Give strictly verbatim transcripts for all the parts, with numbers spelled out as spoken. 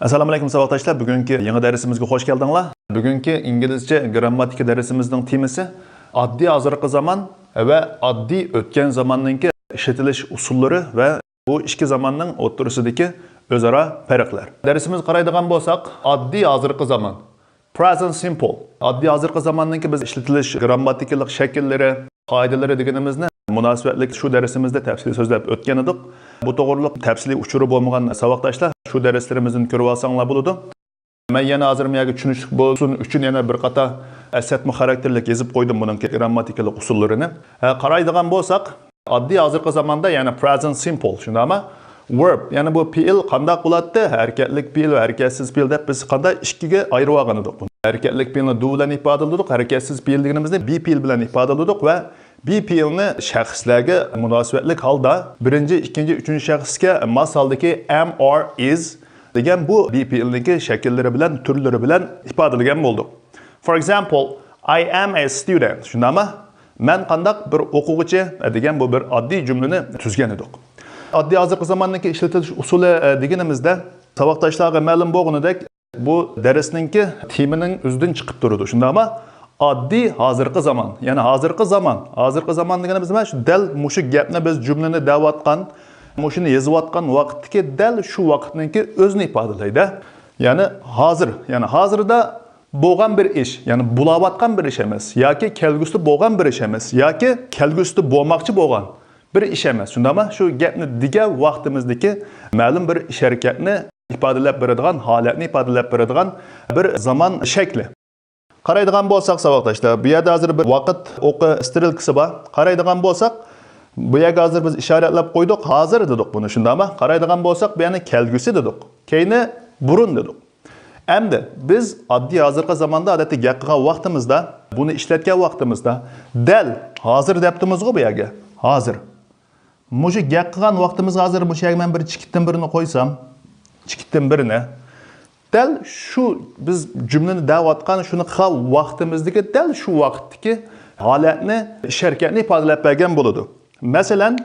ئەسسالامۇ ئەلەيكۇم ساۋاقداشلار، بۈگۈنكى يېڭى دەرسىمىزگە خوش كەلدىڭلار. بۈگۈنكى ئىنگلىزچە گىرامماتىكا دەرسىمىزنىڭ تېمىسى ئاددىي ھازىرقى زامان ۋە ئاددىي ئۆتكەن زاماننىڭكى ئىشلىتىلىش ئۇسۇللىرى ۋە بۇ ئىككى زاماننىڭ ئوتتۇرىسىدىكى ئۆزئارا پەرقلەر. دەرسىمىزگە قارايدىغان بولساق، ئاددىي ھازىرقى زامان، present simple. ئاددىي ھازىرقى زاماننىڭكى بىز ئىشلىتىلىش گىرامماتىكىلىق شەكىللىرى، قائىدىلىرى دېگىنىمىزنى مۇناسىۋەتلىك شۇ دەرسىمىزدە تەپسىلىي سۆزلەپ ئۆتكەن ئىدۇق. بۇ توغرۇلۇق تەپسىلىي ئۇچۇرى بولمىغان ساۋاقداشلار شۇ دەرسلىرىمىزدىن كۆرۈۋالساڭلار بولىدۇ. مەن يەنە ھازىر مۇ يەرگە چۈشىنىشلىك بولسۇن ئۈچۈن يەنە بىر قاتار ئەسلەتمە خاراكتېرلىك يېزىپ قويدۇم بۇنىڭكى گىرامماتىكىلىق ئۇسۇللىرىنى. ھە، قارايدىغان بولساق، ئاددىي ھازىرقى زاماندا، يەنى present simple، شۇنداقمۇ؟ Verb، يەنى بۇ پېئىل قانداق بولاتتى؟ ھەرىكەتلىك پېئىل ۋە ھەرىكەتسىز پېئىل دەپ بىز قانداق ئىككىگە ئايرىۋالغان ئىدۇق بۇنى. ھەرىكەتلىك پېئىلنى do بىلەن ئىپادىلىدۇق، ھەرىكەتسىز پېئىل دېگىنىمىزنى be پېئىل بىلەن ئىپادىلىدۇق ۋە be پېئىلنى شەخسلەرگە مۇناسىۋەتلىك ھالدا بىرىنچى، ئىككىنچى، ئۈچىنچى شەخسكە ماس ھالدىكى am، are، is دېگەن بۇ be پېئىلنىڭكى شەكىللىرى بىلەن، تۈرلىرى بىلەن ئىپادىلىگەن بولدۇق. For example, I am a student. شۇنداقمۇ؟ مەن قانداق بىر ئوقۇغۇچى دېگەن بۇ بىر ئاددىي جۈملىنى تۈزگەن ئىدۇق. ئاددىي ھازىرقى زاماننىڭكى ئىشلىتىلىش ئۇسۇلى، ئە، دېگىنىمىزدە، ساۋاقداشلارغا مەلۇم بولغىنىدەك، بۇ دەرسنىڭكى تېمىنىڭ ئۆزىدىن چىقىپ تۇرىدۇ. شۇنداقمۇ؟ ئاددىي ھازىرقى زامان، يەنى ھازىرقى زامان. ھازىرقى زامان دېگىنىمىز نېمە؟ شۇ دەل مۇشۇ گەپنى بىز جۈملىنى دەۋاتقان، مۇشۇنى يېزىۋاتقان ۋاقىتتىكى دەل شۇ ۋاقىتنىڭكى ئۆزىنى ئىپادىلەيدۇ. يەنى ھازىر، يەنى ھازىردا بولغان بىر ئىش، يەنى بولاۋاتقان بىر ئىش ئەمەس، ياكى كەلگۈسىدە بولغان بىر ئىش ئەمەس، ياكى كەلگۈسىدە بولماقچى بولغان بىر ئىش ئەمەس. شۇنداقمۇ؟ شۇ گەپنى دېگەن ۋاقتىمىزدىكى مەلۇم بىر ئىش ھەرىكەتنى ئىپادىلەپ بېرىدىغان، ھالەتنى ئىپادىلەپ بېرىدىغان بىر زامان شەكلى. قارايدىغان بولساق، ساۋاقداشلار، بۇ يەردە ھازىر بىر ۋاقىت ئوقى سترېلكىسى بار. قارايدىغان بولساق، بۇ يەرگە ھازىر بىز ئىشارەتلەپ قويدۇق، ھازىر دېدۇق بۇنى، شۇنداقمۇ؟ قارايدىغان بولساق، بۇ يەرنى كەلگۈسى دېدۇق، كەينى بۇرۇن دېدۇق. ئەمدى بىز ئاددىي ھازىرقى زاماندا، ئادەتتە گەپ قىلغان ۋاقتىمىزدا، بۇنى ئىشلەتكەن ۋاقتىمىزدا، دەل ھازىر دەپتىمىزغۇ بۇ يەرگە، ھازىر. مۇشۇ گەپ قىلغان ۋاقتىمىزغا ھازىر مۇشۇ يەرگە مەن بىر چېكىتتىن بىرنى قويسام، چېكىتتىن بىرنى، دەل شۇ بىز جۈملىنى دەۋاتقان، شۇنى قىلغان ۋاقتىمىزدىكى دەل شۇ ۋاقىتتىكى ھالەتنى، ئىش ھەرىكەتنى ئىپادىلەپ بەرگەن بولىدۇ. مەسىلەن،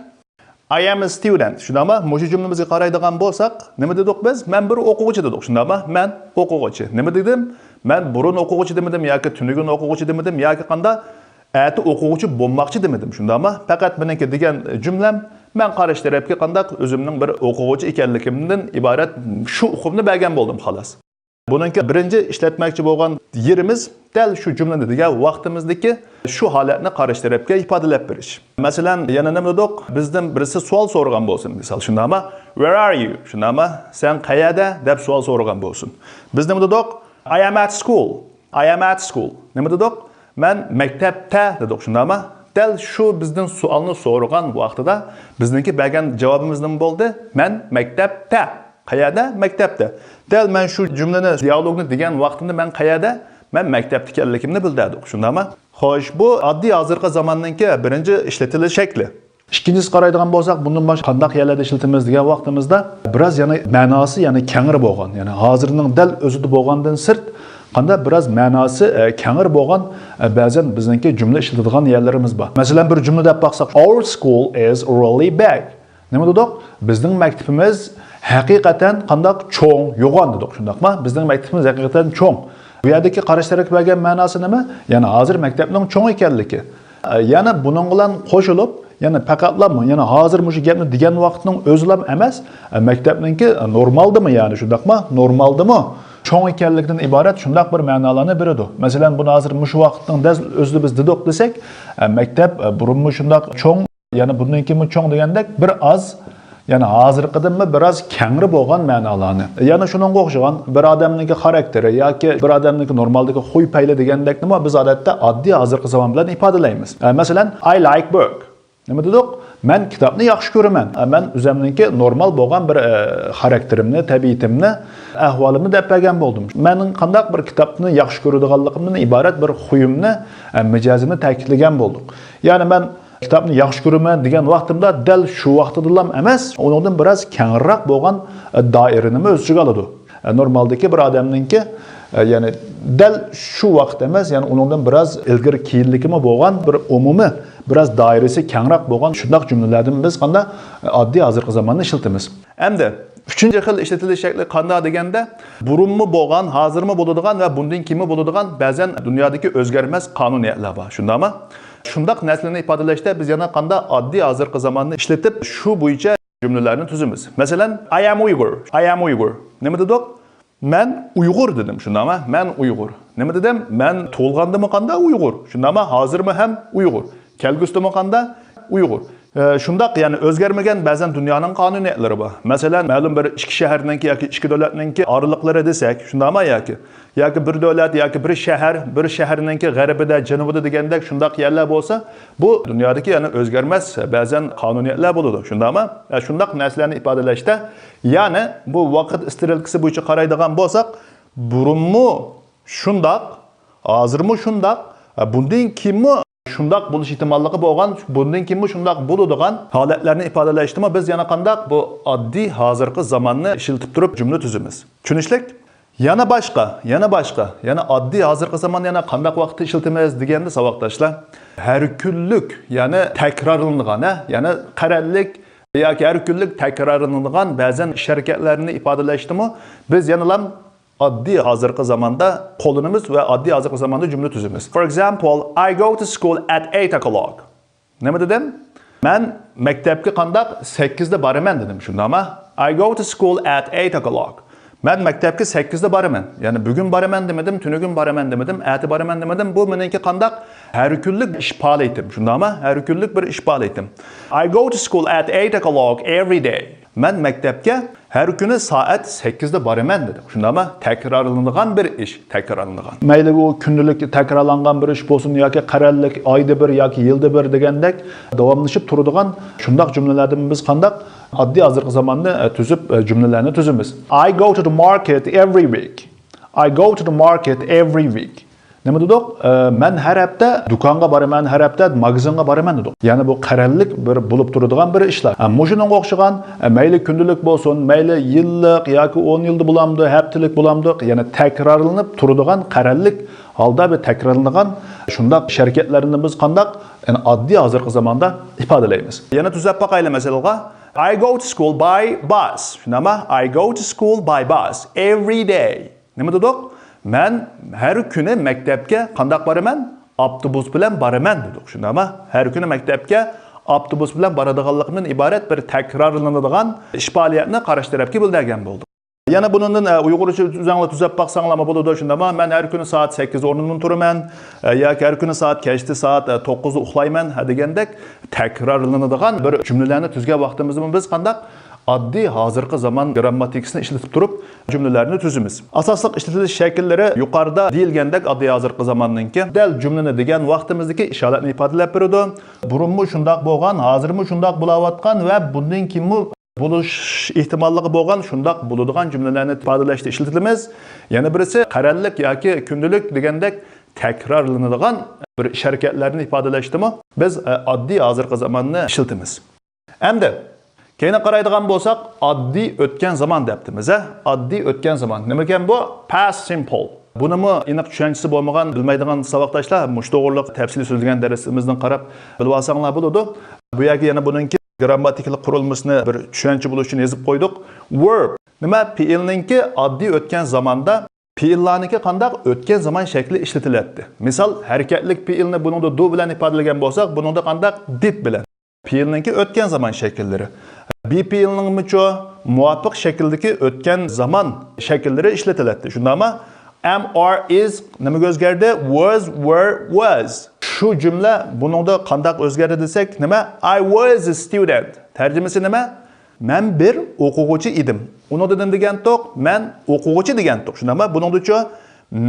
I am a student. شۇنداقمۇ؟ مۇشۇ جۈملىمىزگە قارايدىغان بولساق، نېمە دېدۇق بىز؟ مەن بىر ئوقۇغۇچى دېدۇق. شۇنداقمۇ؟ مەن ئوقۇغۇچى. نېمە دېدىم؟ مەن بۇرۇن ئوقۇغۇچى دېمىدىم ياكى تۈنۈگۈن ئوقۇغۇچى دېمىدىم ياكى قانداق؟ ئەتە ئوقۇغۇچى بولماقچى دېمىدىم، شۇنداقمۇ؟ پەقەت مېنىڭكى دېگەن جۈملەم، مەن قارشى تەرەپكە قانداق ئۆزۈمنىڭ بىر ئوقۇغۇچى ئىكەنلىكىمدىن ئىبارەت شۇ ئۇقۇمنى بەرگەن بولدۇم، خالاس. بۇنىڭكى بىرىنچى ئىشلەتمەكچى بولغان يېرىمىز دەل شۇ جۈملىنى دېگەن ۋاقتىمىزدىكى شۇ ھالەتنى قارشى تەرەپكە ئىپادىلەپ بېرىش. مەسىلەن، يەنە نېمە دېدۇق؟ بىزدىن بىرسى سوئال سورىغان بولسۇن، مىسال، شۇنداقمۇ؟ Where are you؟ شۇنداقمۇ؟ سەن قەيەردە؟ دەپ سوئال سورىغان بولسۇن. بىز نېمە دېدۇق؟ I am at school. I am at school. نېمە دېدۇق؟ مەن مەكتەپتە دېدۇق، شۇنداقمۇ؟ دەل شۇ بىزدىن سوئالنى سورىغان ۋاقتىدا بىزنىڭكى بەرگەن جاۋابىمىز نېمە بولدى؟ مەن مەكتەپتە. قەيەردە؟ مەكتەپتە. دەل مەن شۇ جۈملىنى، دىيالوگنى دېگەن ۋاقتىمدا مەن قەيەردە؟ مەن مەكتەپتە ئىكەنلىكىمنى بىلدۈردۇق، شۇنداقمۇ؟ خوش، بۇ ئاددىي ھازىرقى زاماننىڭكى بىرىنچى ئىشلىتىلىش شەكلى. ئىككىنچىسى، قارايدىغان بولساق، بۇندىن باشقا قانداق يەرلەردە ئىشلىتىمىز دېگەن ۋاقتىمىزدا، بىراز يەنە مەناسى يەنە كەڭرى بولغان، يەنى ھازىرنىڭ دەل ئۆزىدە بولغاندىن سىرت، قانداق بىراز مەناسى، ئە، كەڭرى بولغان، ئە، بەزەن بىزنىڭكى جۈملە ئىشلىتىدىغان يەرلىرىمىز بار. مەسىلەن، بىر جۈملە دەپ باقساق، Our school is really big. نېمە دېدۇق؟ بىزنىڭ مەكتىپىمىز ھەقىقەتەن قانداق چوڭ، يوغان دېدۇق، شۇنداقمۇ؟ بىزنىڭ مەكتىپىمىز ھەقىقەتەن چوڭ. بۇ يەردىكى قارشى تەرەپكە بەرگەن مەناسى نېمە؟ يەنى ھازىر مەكتەپنىڭ چوڭ ئىكەنلىكى. ئە، يەنە بۇنىڭ بىلەن قوشۇلۇپ، يەنە پەقەتلا، يەنە ھازىر مۇشۇ گەپنى دېگەن ۋاقىتنىڭ ئۆزىلا ئەمەس، ئە، مەكتەپنىڭكى، ئە، نورمالدىمۇ، يەنى شۇنداقمۇ؟ نورمالدىمۇ؟ چوڭ ئىكەنلىكىدىن ئىبارەت شۇنداق بىر مەنالارنى بېرىدۇ. مەسىلەن، بۇنى ھازىر مۇشۇ ۋاقىتنىڭ دەل ئۆزىدە بىز دېدۇق دېسەك، ئە، مەكتەپ، ئە، بۇرۇنمۇ شۇنداق چوڭ، يەنە بۇندىن كېيىنمۇ چوڭ دېگەندەك بىر ئاز، يەنى ھازىرقىدىنمۇ بىراز كەڭرى بولغان مەنالارنى. يەنە شۇنىڭغا ئوخشىغان بىر ئادەمنىڭكى خاراكتېرى ياكى بىر ئادەمنىڭكى نورمالدىكى خۇي پەيلى دېگەندەكنىمۇ بىز ئادەتتە ئاددىي ھازىرقى زامان بىلەن ئىپادىلەيمىز. ئە، مەسىلەن، I like book. نېمە دېدۇق؟ مەن كىتابنى ياخشى كۆرىمەن. ئە، مەن ئۆزەمنىڭكى نورمال بولغان بىر، ئە، خاراكتېرىمنى، تەبىئىتىمنى، ئەھۋالىمنى دەپ بەرگەن بولدۇم. مەننىڭ قانداق بىر كىتابنى ياخشى كۆرىدىغانلىقىمدىن ئىبارەت بىر خۇيۇمنى، ئە، مىجەزىمنى تەكىتلىگەن بولدۇق. يەنى مەن كىتابنى ياخشى كۆرىمەن دېگەن ۋاقتىمدا دەل شۇ ۋاقتىدىلا ئەمەس، ئۇنىڭدىن بىراز كەڭرىراق بولغان، ئە، دائىرىنىمۇ ئۆز ئىچىگە ئالىدۇ. ئە، نورمالدىكى بىر ئادەمنىڭكى، ئە، يەنى دەل شۇ ۋاقىت ئەمەس، يەنى ئۇنىڭدىن بىراز ئىلگىرى كېيىنلىكىمۇ بولغان بىر ئومۇمىي، بىراز دائىرىسى كەڭرەك بولغان شۇنداق جۈملىلەردىن بىز قانداق، ئە، ئاددىي ھازىرقى زاماننى ئىشلىتىمىز. ئەمدى ئۈچىنچى خىل ئىشلىتىلىش شەكلى قانداق دېگەندە، بۇرۇنمۇ بولغان، ھازىرمۇ بولىدىغان ۋە بۇندىن كېيىنمۇ بولىدىغان بەزەن دۇنيادىكى ئۆزگەرمەس قانۇنىيەتلەر بار. شۇنداقمۇ؟ شۇنداق نەرسىلەرنى ئىپادىلەشتە بىز يەنە قانداق ئاددىي ھازىرقى زاماننى ئىشلىتىپ، شۇ بويىچە جۈملىلەرنى تۈزىمىز. مەسىلەن، I am Uyghur. I am Uyghur. نېمە دېدۇق؟ مەن ئۇيغۇر دېدىم، شۇنداقمۇ؟ مەن ئۇيغۇر. نېمە دېدىم؟ مەن تۇغۇلغاندىمۇ قاندا ئۇيغۇر، شۇنداقمۇ؟ ھازىرمۇ ھەم ئۇيغۇر. كەلگۈسىدىمۇ قاندا؟ ئۇيغۇر. ئە، شۇنداق، يەنى ئۆزگەرمىگەن بەزەن دۇنيانىڭ قانۇنىيەتلىرى بار. مەسىلەن، مەلۇم بىر ئىككى شەھەرنىڭكى ياكى ئىككى دۆلەتنىڭكى ئارىلىقلىرى دېسەك، شۇنداقمۇ ياكى؟ ياكى بىر دۆلەت ياكى بىر شەھەر، بىر شەھەرنىڭكى غەربىدە، جەنۇبىدا دېگەندەك شۇنداق يەرلەر بولسا، بۇ دۇنيادىكى يەنە ئۆزگەرمەس بەزەن قانۇنىيەتلەر بولىدۇ، شۇنداقمۇ؟ ئە، شۇنداق نەرسىلەرنى ئىپادىلەشتە، يەنى بۇ ۋاقىت ئىسترېلكىسى بويىچە قارايدىغان بولساق، بۇرۇنمۇ شۇنداق، ھازىرمۇ شۇنداق، ئە، بۇندىن كېيىنمۇ شۇنداق بولۇش ئېھتىماللىقى بولغان، بۇندىن كېيىنمۇ شۇنداق بولىدىغان ھالەتلەرنى ئىپادىلەشتىمۇ بىز يەنە قانداق بۇ ئاددىي ھازىرقى زاماننى ئىشلىتىپ تۇرۇپ جۈملە تۈزىمىز. چۈشىنىشلىك؟ يەنە باشقا، يەنە باشقا، يەنە ئاددىي ھازىرقى زامان يەنە قانداق ۋاقىتتا ئىشلىتىمىز دېگەندە، ساۋاقداشلار، ھەر كۈنلۈك، يەنى تەكرارلىنىدىغان، ھە، يەنى قەرەللىك ياكى ھەر كۈنلۈك تەكرارلىنىدىغان بەزەن ئىش ھەرىكەتلەرنى ئىپادىلەشتىمۇ بىز يەنىلا ئاددىي ھازىرقى زاماندا قوللىنىمىز ۋە ئاددىي ھازىرقى زاماندا جۈملە تۈزىمىز. For example, I go to school at eight o'clock. نېمە دېدىم؟ مەن مەكتەپكە قانداق؟ سەككىزدە بارىمەن دېدىم، شۇنداقمۇ؟ I go to school at eight o'clock. مەن مەكتەپكە سەككىزدە بارىمەن. يەنى بۈگۈن بارىمەن دېمىدىم، تۈنۈگۈن بارىمەن دېمىدىم، ئەتە بارىمەن دېمىدىم. بۇ مېنىڭكى قانداق؟ ھەر كۈنلۈك ئىش پائالىيىتىم، شۇنداقمۇ؟ ھەر كۈنلۈك بىر ئىش پائالىيىتىم. I go to school at eight o'clock every day. مەن مەكتەپكە ھەر كۈنى سائەت سەككىزدە بارىمەن دېدىم. شۇنداقمۇ؟ تەكرارلىنىدىغان بىر ئىش، تەكرارلىنىدىغان. مەيلى ئۇ كۈندىلىك تەكرارلانغان بىر ئىش بولسۇن ياكى قەرەللىك، ئايدا بىر ياكى يىلدا بىر دېگەندەك داۋاملىشىپ تۇرىدىغان شۇنداق جۈملىلەردىن بىز قانداق ئاددىي ھازىرقى زاماننى، ئە، تۈزۈپ، ئە، جۈملىلەرنى تۈزىمىز. I go to the market every week. I go to the market every week. نېمە دېدۇق؟ ئە، مەن ھەر ھەپتە دۇكانغا بارىمەن، ھەر ھەپتە ماگىزىنغا بارىمەن دېدۇق. يەنى بۇ قەرەللىك بىر بولۇپ تۇرىدىغان بىر ئىشلار. ئە، مۇشۇنىڭغا ئوخشىغان، ئە، مەيلى كۈندىلىك بولسۇن، مەيلى يىللىق ياكى ئون يىلدا بولامدۇ، ھەپتىلىك بولامدۇ، يەنى تەكرارلىنىپ تۇرىدىغان قەرەللىك ھالدا بىر تەكرارلىنىدىغان شۇنداق ئىش ھەرىكەتلەرنى بىز قانداق؟ يەنى ئاددىي ھازىرقى زاماندا ئىپادىلەيمىز. يەنە تۈزەپ باقايلى مەسىلىغا. I go to school by bus. شۇنداقمۇ؟ I go to school by bus every day. نېمە دېدۇق؟ مەن ھەر كۈنى مەكتەپكە قانداق بارىمەن؟ ئاپتوبۇس بىلەن بارىمەن دېدۇق. شۇنداقمۇ؟ ھەر كۈنى مەكتەپكە ئاپتوبۇس بىلەن بارىدىغانلىقىمدىن ئىبارەت بىر تەكرارلىنىدىغان ئىش پائالىيەتنى قارشى تەرەپكە بىلدۈرگەن بولدۇق. يەنە بۇنىڭدىن، ئە، ئۇيغۇرچە ئۆزۈڭلار تۈزەپ باقساڭلارمۇ بولىدۇ، شۇنداقمۇ؟ مەن ھەر كۈنى سائەت سەككىز ئورنۇمدىن تۇرىمەن، ئە، ياكى ھەر كۈنى سائەت كەچتە سائەت، ئە، توققۇزدا ئۇخلايمەن، ھە، دېگەندەك تەكرارلىنىدىغان بىر جۈملىلەرنى تۈزگەن ۋاقتىمىزدىمۇ بىز قانداق؟ ئاددىي ھازىرقى زامان گىرامماتىكىسىنى ئىشلىتىپ تۇرۇپ جۈملىلەرنى تۈزىمىز. ئاساسلىق ئىشلىتىلىش شەكىللىرى يۇقىرىدا دېيىلگەندەك ئاددىي ھازىرقى زاماننىڭكى. دەل جۈملىنى دېگەن ۋاقتىمىزدىكى ئىشارەتنى ئىپادىلەپ بېرىدۇ. بۇرۇنمۇ شۇنداق بولغان، ھازىرمۇ شۇنداق بولاۋاتقان ۋە بۇندىن كېيىنمۇ بولۇش ئېھتىماللىقى بولغان شۇنداق بولىدىغان جۈملىلەرنى ئىپادىلەشتە ئىشلىتىلىمىز. يەنە بىرسى قەرەللىك ياكى كۈندىلىك دېگەندەك تەكرارلىنىدىغان بىر ئىش ھەرىكەتلەرنى ئىپادىلەشتىمۇ بىز، ئە، ئاددىي ھازىرقى زاماننى ئىشلىتىمىز. ئەمدى كەينىگە قارايدىغان بولساق، ئاددىي ئۆتكەن زامان دەپتىمىز، ھە؟ ئاددىي ئۆتكەن زامان. نېمىكەن بۇ؟ Past simple. بۇنىمۇ ئېنىق چۈشەنچىسى بولمىغان، بىلمەيدىغان ساۋاقداشلار مۇشۇ توغرىلىق تەپسىلىي سۆزلىگەن دەرسىمىزدىن قاراپ بىلىۋالساڭلار بولىدۇ. بۇ يەرگە يەنە بۇنىڭكى گىرامماتىكىلىق قۇرۇلمىسىنى بىر چۈشەنچە بولۇش ئۈچۈن يېزىپ قويدۇق. Verb. نېمە؟ پېئىلنىڭكى ئاددىي ئۆتكەن زاماندا پېئىللارنىڭكى قانداق؟ ئۆتكەن زامان شەكلى ئىشلىتىلەتتى. مىسال، ھەرىكەتلىك پېئىلنى بۇنىڭدا do بىلەن ئىپادىلىگەن بولساق، بۇنىڭدا قانداق؟ Did بىلەن. پېئىلنىڭكى ئۆتكەن زامان شەكىللىرى. Be پېئىلنىڭمۇچۇ مۇۋاپىق شەكىلدىكى ئۆتكەن زامان شەكىللىرى ئىشلىتىلەتتى. شۇنداقمۇ؟ Am، are، is نېمىگە ئۆزگەردى؟ Was، were، was. شۇ جۈملە بۇنىڭدا قانداق ئۆزگەردى دېسەك، نېمە؟ I was a student. تەرجىمىسى نېمە؟ مەن بىر ئوقۇغۇچى ئىدىم. ئۇنىڭدا نېمە دېگەنتۇق؟ مەن ئوقۇغۇچى دېگەنتۇق. شۇنداقمۇ؟ بۇنىڭدىچۇ؟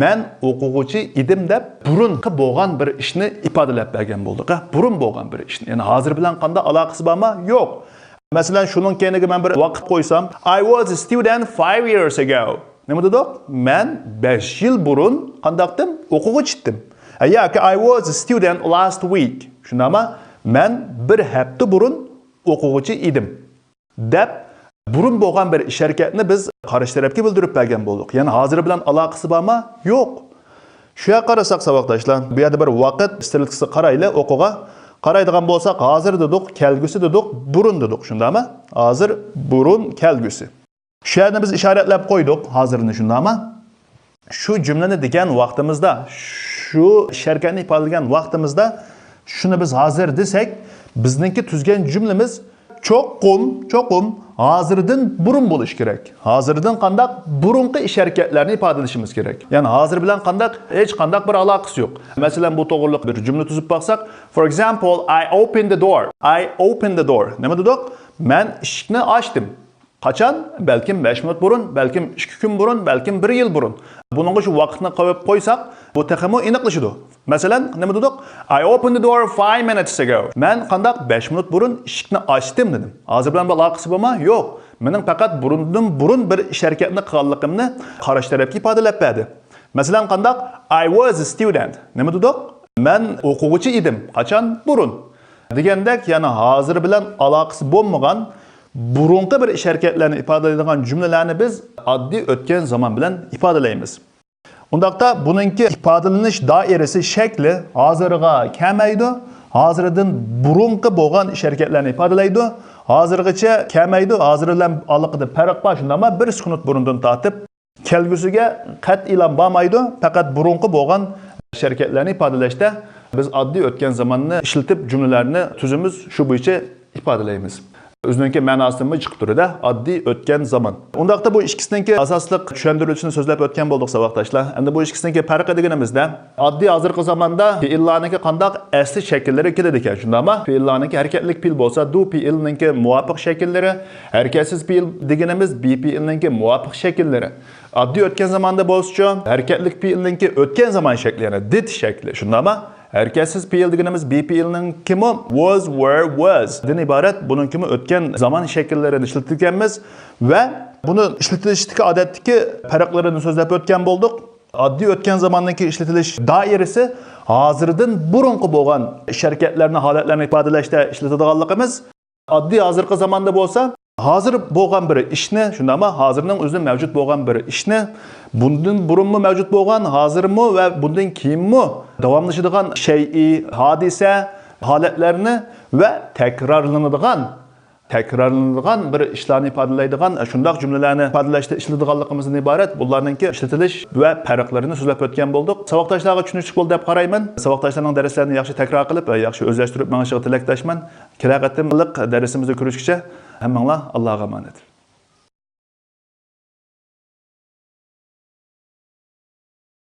مەن ئوقۇغۇچى ئىدىم دەپ بۇرۇنقى بولغان بىر ئىشنى ئىپادىلەپ بەرگەن بولدۇق. ھە، بۇرۇن بولغان بىر ئىشنى. يەنى ھازىر بىلەن قانداق ئالاقىسى بارمۇ؟ يوق. مەسىلەن، شۇنىڭ كەينىگە مەن بىر ۋاقىت قويسام، I was a student five years ago. نېمە دېدۇق؟ مەن بەش يىل بۇرۇن قانداقتىم؟ ئوقۇغۇچى ئىدىم. ھە، ياكى I was a student last week. شۇنداقمۇ؟ مەن بىر ھەپتە بۇرۇن ئوقۇغۇچى ئىدىم. دەپ، بۇرۇن بولغان بىر ئىش ھەرىكەتنى بىز قارشى تەرەپكە بىلدۈرۈپ بەرگەن بولدۇق. يەنى ھازىر بىلەن ئالاقىسى بارمۇ؟ يوق. شۇ يەرگە قارىساق، ساۋاقداشلار، بۇ يەردە بىر ۋاقىت سترېلكىسى قارايلى، ئوقىغا. قارايدىغان بولساق، ھازىر دېدۇق، كەلگۈسى دېدۇق، بۇرۇن دېدۇق. شۇنداقمۇ؟ ھازىر، بۇرۇن، كەلگۈسى. شۇ يەرنى بىز ئىشارەتلەپ قويدۇق، ھازىرنى، شۇنداقمۇ؟ شۇ جۈملىنى دېگەن ۋاقتىمىزدا، شۇ ئىش ھەرىكەتنى ئىپادىلىگەن ۋاقتىمىزدا، شۇنى بىز ھازىر دېسەك، بىزنىڭكى تۈزگەن جۈملىمىز چوقۇم، چوقۇم ھازىردىن بۇرۇن بولۇشى كېرەك. ھازىردىن قانداق؟ بۇرۇنقى ئىش ھەرىكەتلەرنى ئىپادىلىشىمىز كېرەك. يەنى ھازىر بىلەن قانداق؟ ھېچ قانداق بىر ئالاقىسى يوق. مەسىلەن، بۇ توغرىلىق بىر جۈملە تۈزۈپ باقساق، for example, I opened the door. I opened the door. نېمە دېدۇق؟ مەن ئىشىكنى ئاچتىم. قاچان؟ بەلكىم بەش مىنۇت بۇرۇن، بەلكىم ئىككى كۈن بۇرۇن، بەلكىم بىر يىل بۇرۇن. بۇنىڭغا شۇ ۋاقىتنى قويۇپ قويساق، بۇ تېخىمۇ ئېنىقلىشىدۇ. مەسىلەن، نېمە دېدۇق؟ I opened the door five minutes ago. مەن قانداق؟ بەش مىنۇت بۇرۇن ئىشىكنى ئاچتىم دېدىم. ھازىر بىلەن بىر ئالاقىسى بارمۇ؟ يوق. مېنىڭ پەقەت بۇرۇندىن بۇرۇن بىر ئىش ھەرىكەتنى قىلغانلىقىمنى قارشى تەرەپكە ئىپادىلەپ بەردى. مەسىلەن، قانداق؟ I was a student. نېمە دېدۇق؟ مەن ئوقۇغۇچى ئىدىم. قاچان؟ بۇرۇن. دېگەندەك، يەنى ھازىر بىلەن ئالاقىسى بولمىغان بۇرۇنقى بىر ئىش ھەرىكەتلەرنى ئىپادىلەيدىغان جۈملىلەرنى بىز ئاددىي ئۆتكەن زامان بىلەن ئىپادىلەيمىز. ئۇنداقتا بۇنىڭكى ئىپادىلىنىش دائىرىسى، شەكلى ھازىرغا كەلمەيدۇ، ھازىردىن بۇرۇنقى بولغان ئىش ھەرىكەتلەرنى ئىپادىلەيدۇ، ھازىرغىچە كەلمەيدۇ، ھازىر بىلەن ئالاقىدە پەرق بار، شۇنداقمۇ؟ بىر سېكۇنت بۇرۇندىن تارتىپ كەلگۈسىگە قەتئىيلا بارمايدۇ، پەقەت بۇرۇنقى بولغان ئىش ھەرىكەتلەرنى ئىپادىلەشتە بىز ئاددىي ئۆتكەن زاماننى ئىشلىتىپ جۈملىلەرنى تۈزىمىز، شۇ بويىچە ئىپادىلەيمىز. ئۆزىنىڭكى مەناسىدىنمۇ چىقىپ تۇرىدۇ، ئاددىي ئۆتكەن زامان. ئۇنداقتا بۇ ئىككىسىنىڭكى ئاساسلىق چۈشەندۈرۈلۈشىنى سۆزلەپ ئۆتكەن بولدۇق، ساۋاقداشلار. ئەمدى بۇ ئىككىسىنىڭكى پەرقى دېگىنىمىزدە، ئاددىي ھازىرقى زاماندا پېئىللارنىڭكى قانداق؟ ئەسلى شەكىللىرى كېلىدىكەن، شۇنداقمۇ؟ پېئىللارنىڭكى ھەرىكەتلىك پېئىل بولسا، دۇ پېئىلنىڭكى مۇۋاپىق شەكىللىرى، ھەرىكەتسىز پېئىل دېگىنىمىز بى پېئىلنىڭكى مۇۋاپىق شەكىللىرى. ئاددىي ئۆتكەن زاماندا بولسىچۇ، ھەرىكەتلىك پېئىلنىڭكى ئۆتكەن زامان شەكلى، يەنى دىد شەكلى، شۇنداقمۇ؟ ھەرىكەتسىز پېئىل دېگىنىمىز بى پېئىلنىڭكىمۇ was، were، was دىن ئىبارەت، بۇنىڭكىمۇ ئۆتكەن زامان شەكىللىرىنى ئىشلىتىدىكەنمىز ۋە بۇنى ئىشلىتىلىشتىكى ئادەتتىكى پەرقلىرىنى سۆزلەپ ئۆتكەن بولدۇق. ئاددىي ئۆتكەن زاماننىڭكى ئىشلىتىلىش دائىرىسى ھازىردىن بۇرۇنقى بولغان ئىش ھەرىكەتلەرنى، ھالەتلەرنى ئىپادىلەشتە ئىشلىتىدىغانلىقىمىز. ئاددىي ھازىرقى زاماندا بولسا، ھازىر بولغان بىر ئىشنى، شۇنداقمۇ؟ ھازىرنىڭ ئۆزىدە مەۋجۇت بولغان بىر ئىشنى، بۇندىن بۇرۇنمۇ مەۋجۇت بولغان، ھازىرمۇ ۋە بۇندىن كېيىنمۇ داۋاملىشىدىغان شەيئى، ھادىسە، ھالەتلەرنى ۋە تەكرارلىنىدىغان، تەكرارلىنىدىغان بىر ئىشلارنى ئىپادىلەيدىغان شۇنداق جۈملىلەرنى ئىپادىلەشتە ئىشلىتىدىغانلىقىمىزدىن ئىبارەت بۇلارنىڭكى ئىشلىتىلىش ۋە پەرقلىرىنى سۆزلەپ ئۆتكەن بولدۇق. ساۋاقداشلارغا چۈشىنىشلىك بولدى دەپ قارايمەن. ساۋاقداشلارنىڭ دەرسلەرنى ياخشى تەكرار قىلىپ ۋە ياخشى ئۆزلەشتۈرۈپ مېڭىشىغا تىلەكداشمەن. كېلەر قېتىملىق دەرسىمىزدە كۆرۈشكىچە ھەممىڭلار ئاللاغا ئامانەت.